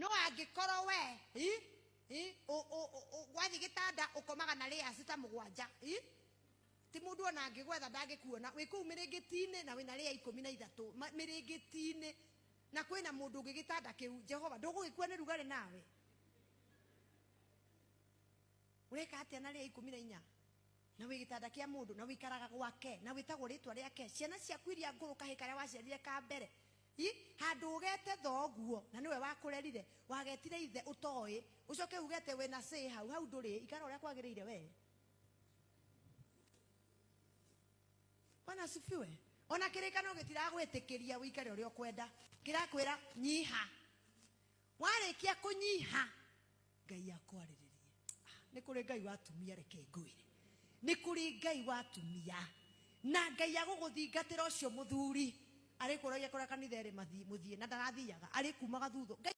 No angĩkorwo we i i wathiĩ gĩtanda ũkomaga na layers ta mũgwanja, i ti mũndũ ona angĩgwetha ndangĩkuona wĩ kũu mĩrĩngĩti-inĩ na wĩna rĩa 13 mĩrĩngĩti-inĩ na kwĩna mũndũ ũngĩ gĩtanda kĩu. Jehova, ndũgũgĩkua nĩ rugarĩ nawe ũreka atĩa na rĩa 14 na wĩ gĩtanda kĩa mũndũ na wĩikaraga gwake na wĩtagwo rĩtwa rĩake, ciana ciaku iria ngũrũ kahĩ karĩa waciarire ka mbere, i handũ ũgete thoguo na nĩwe wakũrerire, wagetire ithe ũtoĩ, ũcoke ugete wĩna say hau hau ndũrĩ. Ikara ũrĩa kwagĩrĩire we. Bwana asifiwe. Ona kĩrĩkanĩro gĩtiragwĩtĩkĩria wĩikare ũrĩa ũkwenda, kĩrakwĩra nyiha. Warĩkia kũnyiha, Ngai akwarĩrĩrie. Nĩ kũrĩ Ngai watumia, reke ngwĩre, nĩ kũrĩ Ngai watumia na Ngai agũgũthingatĩra. Ũcio mũthuri arĩkũragia kũrĩa kanitha ĩrĩ mũthiĩ na ndarathiaga, arĩkumaga thutha Ngai.